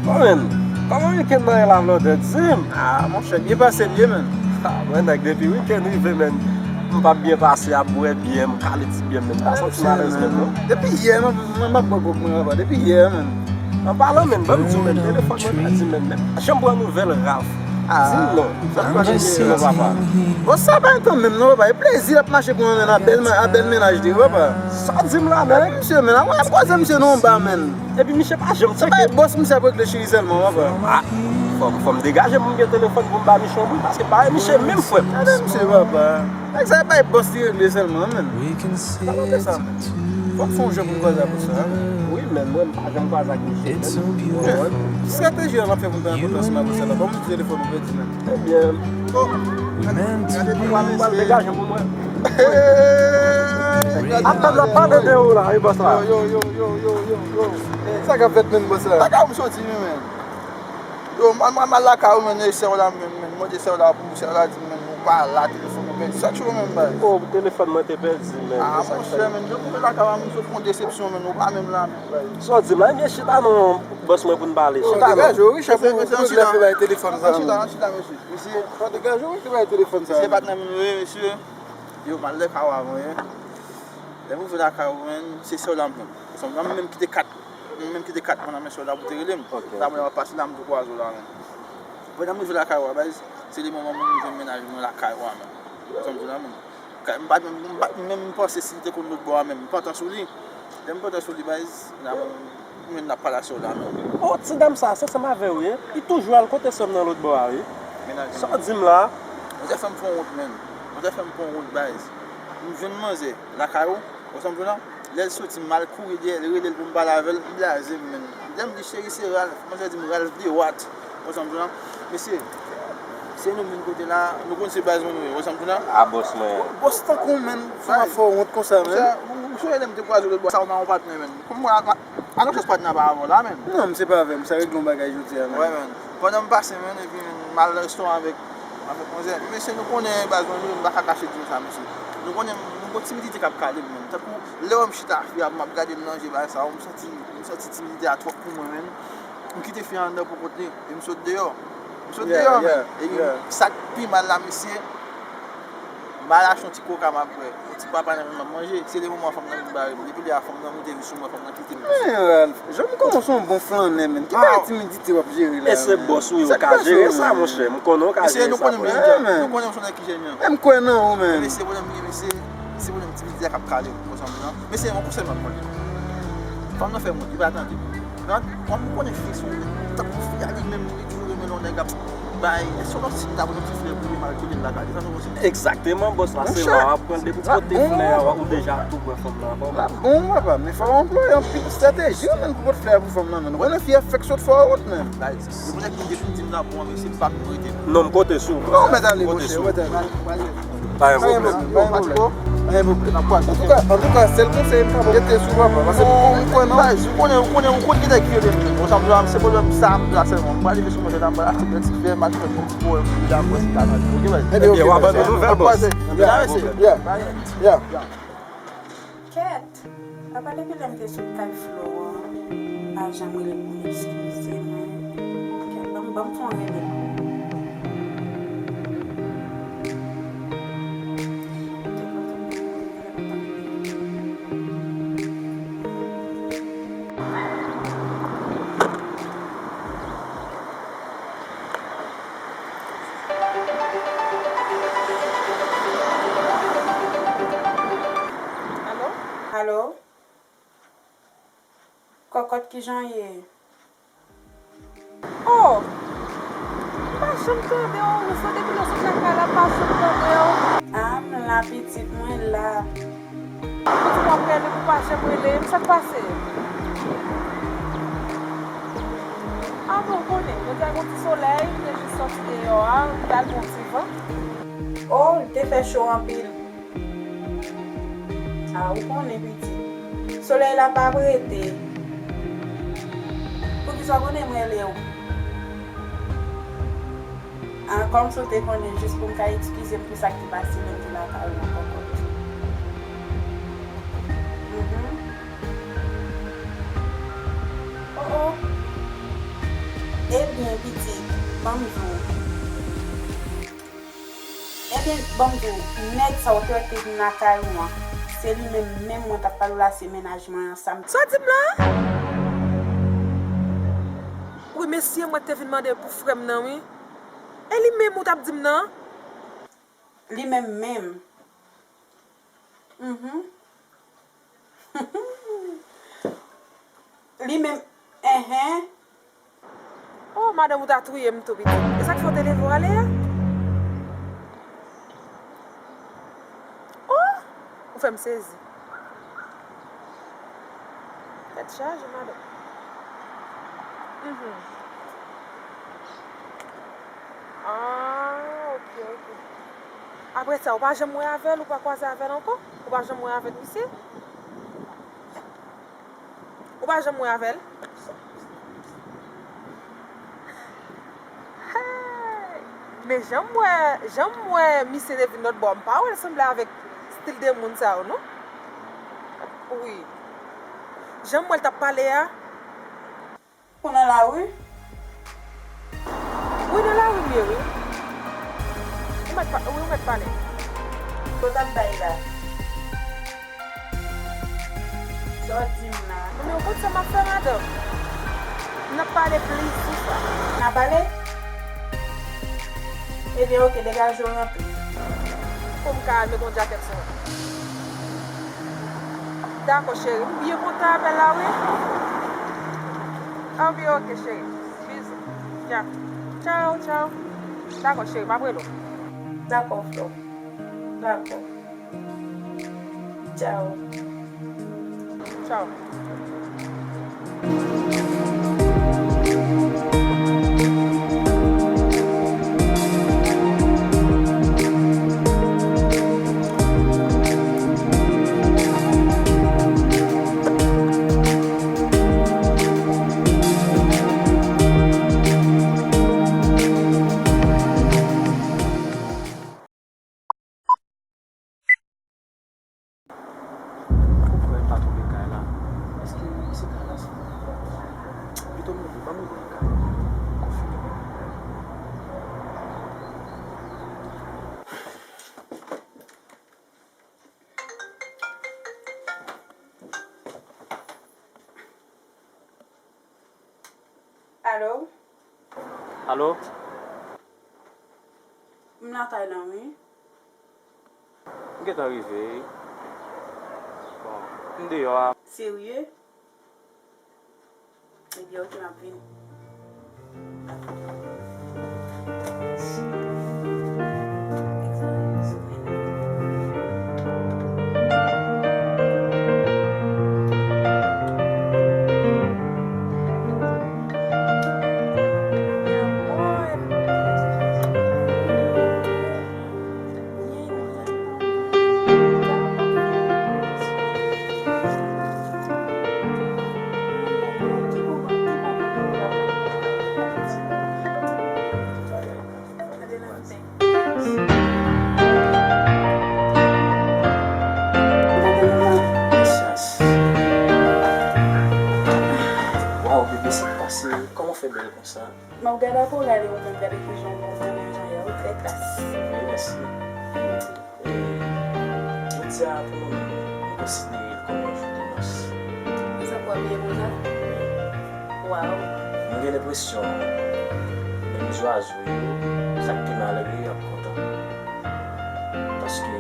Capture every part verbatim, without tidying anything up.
Kòman, kòman wikenn nan ye la, blòdè? Di m. Ah, monchè, byen pase l ye, menn. Ah, mwen, nèg, depi wikenn rive, menn, m p ap byen pase, ap bwè byè, m kale ti byè m, menn. M pa santi m alèz menm, non. Depi yè, mwen, mwen, m ap bwè gwòg mwen, papa. Depi yè, menn. An palan, menn, ban m di w, menn, telefòn mwen pèdi, menn, menn. Jan m pran nouvèl Ralph. Ah. Di m non. Sa k pase, papa? Bon, sa pa yon tan menm, non, papa. E plezi l ap mache pou mwen, menn, a bèl, a bèl mennaj li, papa. Sa w di m la, menn? Misye, menn, a mwen, ap koze misye non ba, menn. Epi misye pa janm tcheke. Se pa bòs misye ap regle cheri sèlman, papa. Ah, fò m, fò m degaje m gen telefòn pou m ba misye yon bri, paske pa misye menm, frè m. Gade misye, papa. Nèg sa e bay bòs li regle sèlman, menn. Sa kote sa, menn? Fòk fè yon jan pou m kwaze ak bòs la, menn. Wi, menn, mwen, m pa janm kwaze ak misye, menn. Estrateji an ap fè pou m fè yon kontrasman ak bòs la. Kòman m di telefòn ou pèdi, menn? Ebyen, bon. Gade pou mwen, mesye. Degaje pou mwen. Ap tann ap pale de ou la, wi, bòs la. Yo, yo, yo. Sa k ap fèt, menn, bòs la? Lakay ou m soti, wi, menn. Yo, m al, m al lakay ou, menn, e sè w la, menn, menn. Mande sè w la pou ou, sè w la di m, menn, ou pa la, telefòn ou pèdi. Sa k sou ou, menn, baz? Oh, telefòn mwen te pèdi, menn. Ah, monchè, menn, depi w rive lakay ou la, menn, sot gon desepsyon, menn, ou pa menm la, menn, baz. Sa w di m la? Ebyen, chita non, bòs mwen, pou n pale. Chita non. Degaje w, wi, chèf, ou regle fè bay telefòn sa, menn. Chita, chita, mesye. Mesye, chita, degaje w, wi, fè bay telefòn sa. Mesye, patnè m, wi, mesye. Yo, m al lakay ou avan, wi. Lè m rive lakay ou, menn, se sè w la m pran. Paske mwen menm kite kat. Mwen menm kite kat mwen nan men sè w la pou te rele m. Ok. Sa mwen ap pase la, m tou kwaze w la menm. Pandan m rive lakay ou a, baz, se le moman mwen jwenn mennaj mwen lakay ou a menm. Ou konprann la menm. Ka-, m pa t menm, m pa t menm panse si l te konn lòt bò a menm. M pantan sou li. Lè m pantan sou li, baz, la menm, m jwenn l ap pale a sè w la menm. Oh, ti dam sa, se ansanm avè w ye? Li toujou al kote sè m nan lòt bò a, wi. Mennaj mwen. Sa w di m la? Manzè fè m pran wont, menn. Manzè fè m pran wont, baz. M jwenn manzè lakay ou. Ou konprann la? Lè l soti, m al kouri dèyè l, rele l pou m pale avè l, li blaze m, menn. Lè m di cheri se Ralph, manzè di m Ralph de what? Ou konprann la? Mesye, se nou m vin kote la, nou konn se baz nou ye, ou konprann la? A bòs mwen. Bòs tankou w, menn, fò w ap fè w wont konsa, menn. Monchè, ou, ou sonje lè m te kwaze w lòt bò, sa w nan yon patnè, menn. Kòm mwen, a, a, a, nou jis patnè pa avè w la, menn. Non, misye pa avè m, sa regle yon bagay jodi a, menn. Wè, menn. Pandan m pase, menn, epi, menn, m al nan restoran avèk avèk manzè. Mesye, nou konnen baz mwen, nou, m pa ka kache di nou sa, mesye. Nou konnen m, m gon timidite k ap kale m, menn. Tankou, lè w wè m chita, fi a, m ap gade l nan je, bagay sa yo, m santi, m santi timidite a twòp pou mwen, menn. M kite fi a anndan pou kont li, e m sot deyò. M sot deyò, menn. Epi, sa k pi mal la, mesye, m al achte yon ti koka m ap bwè. Ti papa nan men m ap manje, se le moman fanm nan vin bare m. Depi lè a fanm nan moute vi sou mwen, fanm nan kite m. Men, Ralph, jan m konnen w se yon bon flannè, menn. Ki bagay timidite w ap jere la, menn? E se bòs ou ye, ou ka jere sa, monchè. M konnen ou ka jere sa, frè. Mesye, nou konnen m jèn jan. Nou konnen m se yon nèg ki jèn jan. Men m kwè nan ou, menn. Mesye, pwoblèm li ye, mesye, se pwoblèm timidite a k ap kale m, konsa, non. Mesye, yon konsèy m ap mande. Fanm nan fè m wont, li pa tande. Nan, kòm ou konnen fi sou, tankou fi a li menm, li toujou renmen lè yon nèg ap bay, èske w t ap si ta pran yon ti flè pou li malgre l lakay li, sa nou konn se. Egzakteman, bòs la, se la w ap pran l depi w pote flè a, ou deja tou pran fanm nan, bon. L ap bon, papa, men fò w anplwaye anpil estrateji, menn, pou pote flè a pou fanm nan, menn. Ou konnen fi a fèk sot fò wont, menn. Guys, se pou nèg ki depi m di m la bon, men se pa m rete. Non, m konte sou ou, bòs. Non, mèt ale, monchè, mèt ale. Pa gen pwoblèm. Pa gen pwoblèm. Pa gen pwoblèm. Antouka, antouka, sèl konsèy m ka ba w, rete sou papa, paske m kwè nan ou. Ou konnen, ou konnen, ou konnen ki nèg ki rele m, men. Ou sanble se pwoblèm sa m la sèlman. M pral rive sou mwen la, m pral achte bèl ti flè, m al fè yon ti powèm pou li la, m wè si l ka tande. Ok, baz? Ebyen, w ap ban nou nouvèl, bòs. Ebyen, pa gen pwoblèm. Yeah, yeah. Kèt, apa depi lè m te sot kay Flo an, li pa janm rele m pou m eskize mwen. Kèt, ban m, ban m fè yon rele l. Alo? Alo? Kòkòt, kijan w ye? Oh! M pa janm tande w, ou fè depi lè w sot lakay la, m pa janm tande w. Ah, m la, pitit, mwen la. Ou di w ap rele m, ou pa janm rele m, sa k pase? Ah bon, konnen, jodi a gon ti solèy, m te jis sòti deyò a, m t al pran ti van. Oh, li te fè cho anpil. Ah, ou konnen, pitit. Solèy la p ap rete. Poukisa w konnen m rele w? Ah, kòmsi w te konnen, jis pou m ka eskize m pou sa k te pase lè m te lakay ou an, Kòkòt. Mhm. Oh, oh. Ebyen, ban m di w, nèg sa w te wè k te vin lakay ou an, se li menm, menm mwen t ap pale w la, se mennaj mwen an, sa m... Sa w di m la? Wi, mesye, mwen te vin mande pou frè m nan, wi. E li menm ou t ap di m nan? Li menm menm. Mhm. Li menm, enhen. Oh, madanm, ou ta touye m tou pitit. E sa k fè w te leve w ale a? Oh, ou fè m sezi. Tèt chaje, madanm. Mhm. Ah, ok, ok. Apre sa, ou pa janm wè avè l, ou pa kwaze avè l ankò? Ou pa janm wè avèk misye? Ou pa janm wè avè l? Hey! Men jan m wè, jan m wè misye te vin lòt bò, m pa wè l sanble avèk stil de moun sa yo, non. Wi. Jan m wè l t ap pale a. Ou nan lari? Wi, nan lari m ye, wi. Ou mèt pa-, wi, ou mèt pale. Sa w t ap bay la? Sa w di m la? Men ou konn sa m ap fè, madanm? N ap pale plizyè fwa. N a pale? Ebyen, oke, degaje w rantre. Pou m ka al met yon djakèt sou mwen. Dakò, cheri. M byen kontan apèl la, wi. Anben, oke, cheri. Bizou. Ya. Tchaw, tchaw. Dakò, cheri. M ap rele w. Dakò, flò. Dakò. Tchaw. Tchaw. Poukwa l pa twouve kay la? Èske se kay la se? Pito m leve, ban m rele nan kay la. Konfime. Alo? Alo? M lakay la, wi. M gentan rive, wi. Bon, m deyò a. Serye? Ebyen, oke, m ap vini. Waw, bebe, sa k pase? Kòman w fè bèl konsa? M ap gade apre w gade ou menm, gade kijan w konprann jan yè ou trè klas. Wi, mèsi. E, jodi a, pou mwen menm, m konsidere l kòm yon jou de nòs. Sa k w ap ye konsa? Waw! Mwen gen lenpresyon, menm zwazo yo, sa k pi malere, y ap kontan. Paske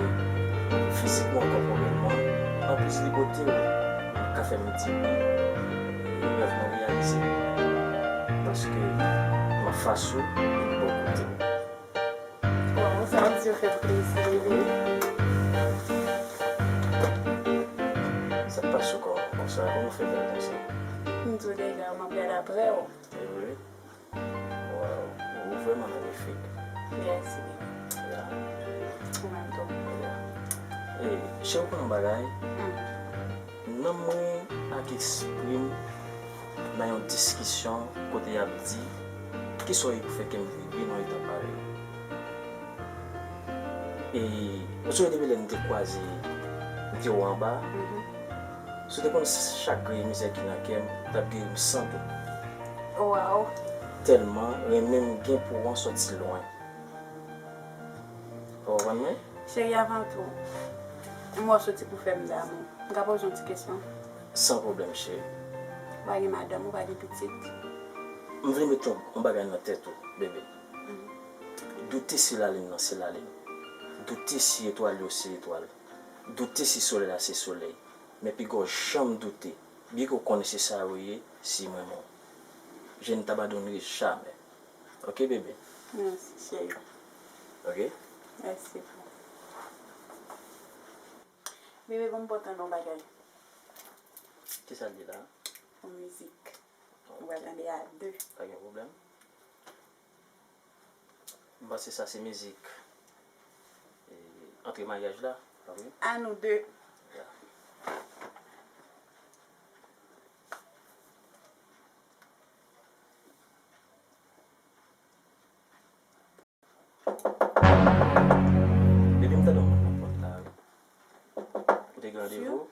fizikman, kòpòrèlman, anplis li bote w, li ka fè m di wi, e rèv mwen reyalize. Paske m anfas ou, e m bò kote w. Waw, sa w di yo fè m plezi, wi. Sa k pase w kò-, konsa? Kòman w fè bèl konsa? M di w deja, m ap gade apre w. E vre? Waw, ou vrèman magnifique. Mèsi, bebe. Yeah. Ou menm tou. Yeah. E, cheri, ou konn yon bagay? Hmm. Nanm mwen ak espri m nan yon diskisyon kote y ap di, kisa w ye pou fè kè m vibre nan yon eta parèy? E, ou sonje depi lè n te kwaze, m te wè w anba a? Mhm. Si w te konn chagren e mizè ki nan kè m, w t ap geri m san dout. Waw! tèlman renmen m gen pou w an sòti lwen. Ou konprann mwen? Cheri, avan tou, m wè w soti pou fè m damou. M ka poze w yon ti kesyon? San pwoblèm, cheri. Ou pa gen madanm, ou pa gen pitit? M vle mete yon, yon bagay nan tèt ou, bebe. Doute se lalin nan, se lalin. Doute si etwal yo, se etwal. Doute si solèy la, se solèy. Men piga w janm doute. Byen ke w konnen se sa yo ye, si m renmen w. Je ne t'abandonnerai jamais. Ok, bebe? Mèsi, cheri. Ok? Mèsi. Bebe, ban m pote yon bagay. Kisa l ye la? Yon mizik. Nou pral tande a de. Pa gen pwoblèm. M panse sa se mizik, e, antre maryaj la, pa vre? A nou de. Ya. Bebe, m tande w nan pòt la, wi. Ou te gen randevou?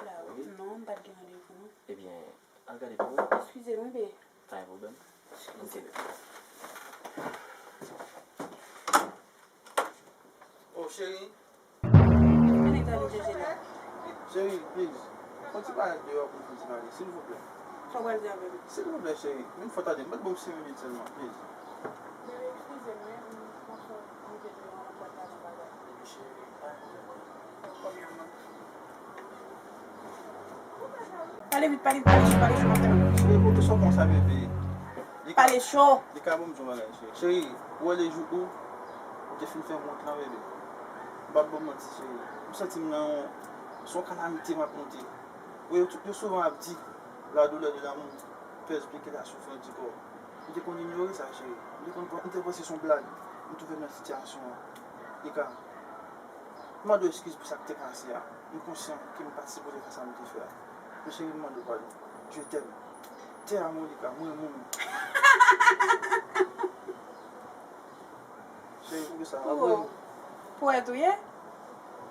La, wi. Non, m pa t gen randevou, non. Ebyen, al gade pou ou. Eskize m, bebe. Pa gen pwoblèm. Ok. Oh, cheri. Annik ale chèche la. Cheri, please. Fè yon ti parèt deyò pou n fè yon ti pale, silvouplè. Sa w pral di avè m? Silvouplè, cheri. Vin fò tande m. Mèt ban m senk minit sèlman, please. Bebe, eskize m, wi. M panse w rive deyò nan pòt la nan bagay. Bebe, cheri, pa gen pwoblèm. Kòmyè mwen. Pale vit, pale vit, pale cho, pale cho, m ap tann. Cheri, poukisa w konsa, bebe? Li ka, pale cho. Li ka ban m di yon bagay, cheri. Cheri, ou wè lejou ou, ou te fin fè m wont lan, bebe. M p ap ba w manti, cheri. M santi m nan yon, se yon kalamite m ap monte. Ou wè, yo, yo souvan ap di, la douleur de l'amour peut expliquer la souffrance du corps. M te konn inyore sa, cheri. M te konn, m te panse se yon blag. M twouve m nan sitiyasyon an. Li ka. M mande w eskiz pou sa k te pase a. M konsyan ke m pa t sipoze fè sa m te fè a. Men cheri, m mande w padon. Je t'aime. Te amo, Lika. Mwen renmen w. Cheri, pou sa, ap renmen. Pwèt ou ye?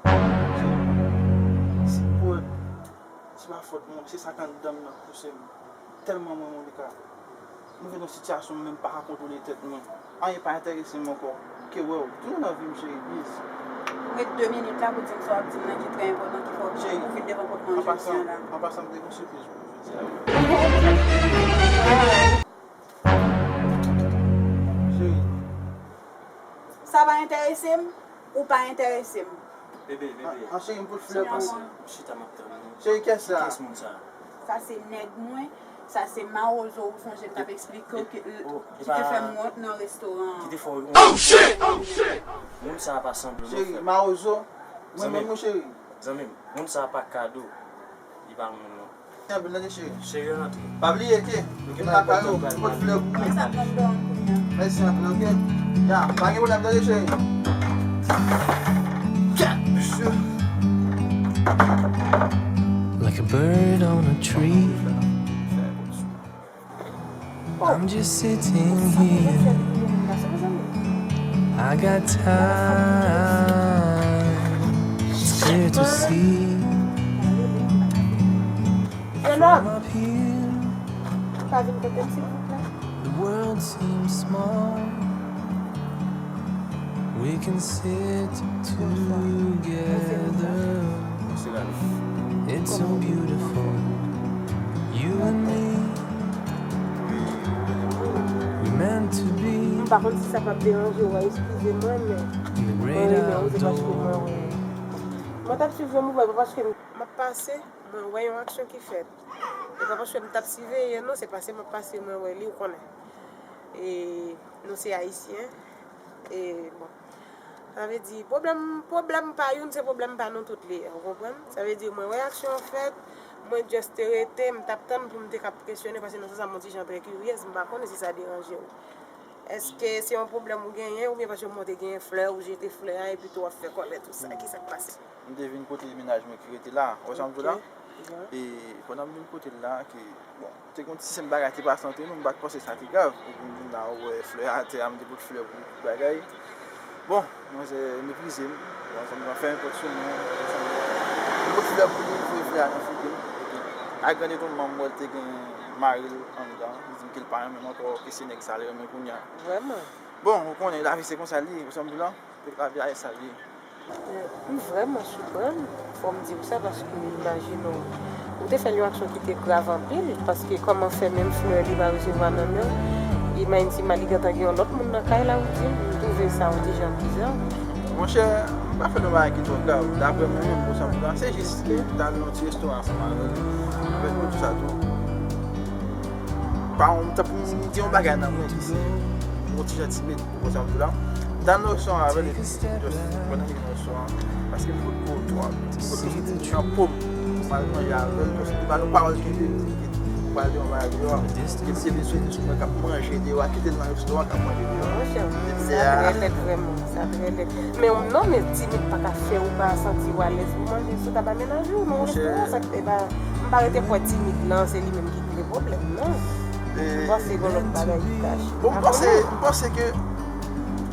Cheri, si pwèt, se pa fòt mwen, se sa k anndan m nan k pouse m. Tèlman mwen, Monica, m rive nan sitiyasyon m menm pa ka kontwole tèt mwen. Anyen pa enterese m ankò. Ke wè w. Tounen nan vi m, cheri, please. Ou ret de minit la pou di m sa w ap di m nan ki trè enpòtan, ki fè w, cheri, ou vin devan pòt mwen jodi a la. An pasan, an pasan, m te gen yon sipriz pou ou jodi a. Cheri. Sa pa enterese m, ou pa enterese m. Bebe, bebe. An, an, cheri, m pote flè pou ou. Chita, m ap tann ou. Cheri, kiyès sa? Kiyès moun sa? Sa se nèg mwen, sa se mawozo, ou sonje m t ap eksplike w ki, ki te fè m wont nan restoran an. Ki te fè w wont. Oh shit! Oh shit! Moun sa pa sanble nou, frè. Cheri, mawozo, mwen menm, wi, cheri. Zanmi m, moun sa pa kado. Li pa moun, non. Anpil, tande, cheri. Cheri, rantre. Pa bliye ke, vin lakay ou, pot flè pou mwen. Mèsi anpil, oke? Ya, pa gen pwoblèm, tande, cheri. Like a bird on a tree. I'm just sitting here. I got time. It's clear to see. From up here, the world seems small. We can sit together. It's so beautiful. You and me. We meant to be. M pa konn si sa p ap deranje w, eskize mwen, men mwen renmen w, se paske mwen wè. Mwen t ap swiv yon mouvman, e pa paske m ap pase, mwen wè yon aksyon ki fèt. E pa paske m t ap siveye, non, se paske m ap pase, mwen wè li, ou konnen. E nou se Ayisyen. E, bon. Sa vle di, pwoblèm, pwoblèm pa youn, se pwoblèm pa nou tout li ye, ou konprann? Sa vle di, mwen wè aksyon an fèt, mwen just te rete, m t ap tann pou m te ka kesyone, paske nan sans sa, m yon ti jan trè kiryez, m pa konnen si sa deranje w. Èske se yon pwoblèm ou genyen, oubyen paske mwen te genyen flè, ou jete flè a, epi tou w ap fè kòlèt ou sa, ki sa k pase? M te vin kote mennaj mwen ki rete la. Ou wè sa m di w la? E pandan m vin kote l la, ke, bon, te gen yon ti senp bagay te pase ant nou, m pa t panse sa te grav. Epi m vin la, ou wè flè atè a, m te pot flè pou bagay. Bon, manzè meprize m. Bon, sa m pran fèmen pòt sou mwen. M pot flè pou li, voye flè a nan figi m. Epi, ak gran etonman, m wè l te gen mari l anndan, li di m ke l pa renmen m ankò, ke se nèg sa li renmen kounye a. Vrèman. Bon, ou konnen, lavi se konsa l ye, ou sanm di la, lavi a e sa l ye. M vrèman siprann, fò m di w sa, paske imajine w, ou te fè l yon aksyon ki te grav anpil, paske kòman fè menm flè li pa resevwa nan men w, e menm si Maligan ta gen yon lòt moun nan kay la, ou di, m twouve sa yon ti jan biza. Monchè, m pa fè l yon bagay ki twò grav, daprè mwen menm, pou sa m di la, se jis ke m t al nan yon ti restoran ansanm avè l, avèk nou tou sa tou. Pa yon, tankou m gen yon bagay nan mwen ki se yon ti jan timid, pou sa m di la. M t al nan restoran avè l, epi just, pandan m nan restoran, paske m potko twò, m potko santi m nan po m, m al manje avè l, just, li ba nou pawòl ke li pral di yon bagay deyò a, ke li te vin swete sou mwen k ap manje deyò a, kite l nan restoran k ap manje deyò a. Monchè, Epi sa a- trè lèd vrèman, sa trè lèd. Men non, men timid pa ka fè ou pa santi w alèz pou manje sou tab a mennaj ou nan yon restoran, sa k fè pa, m pa rete kwè timid lan, se li menm ki kreye pwoblèm, non. M panse gen lòt bagay ki kache. Bon, m panse, m panse ke,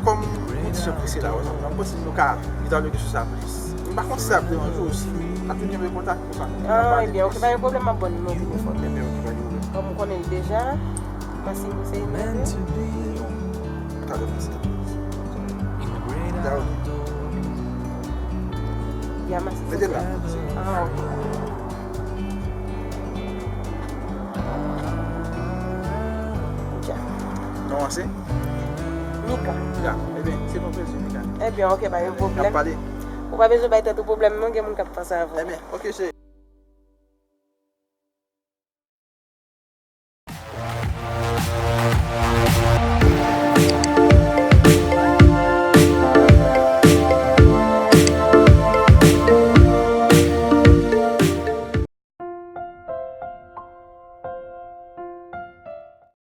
kòm nou di sou prese la, m panse nou ka dialoge sou sa plis. M pa konn si sa ap deranje w, si n ap vin kenbe kontak pou sa. Ah, ebyen, ok, pa gen pwoblèm, m ap ban nou non, vin fò. Ebyen, ok, pa gen pwoblèm. Kòm ou konnen l deja, m panse nou se yon. Talè fè sa. Dialoge. Yamase. Mete la. Ah, ok. Dja. Non an se? Mika. Ya, ebyen, se yon plezi, Mika. Ebyen, ok, pa gen N ap pwoblèm. Pale. Ou pa bezwen bay tèt ou pwoblèm, non, gen moun k ap panse avè w. Ebyen, ok, cheri.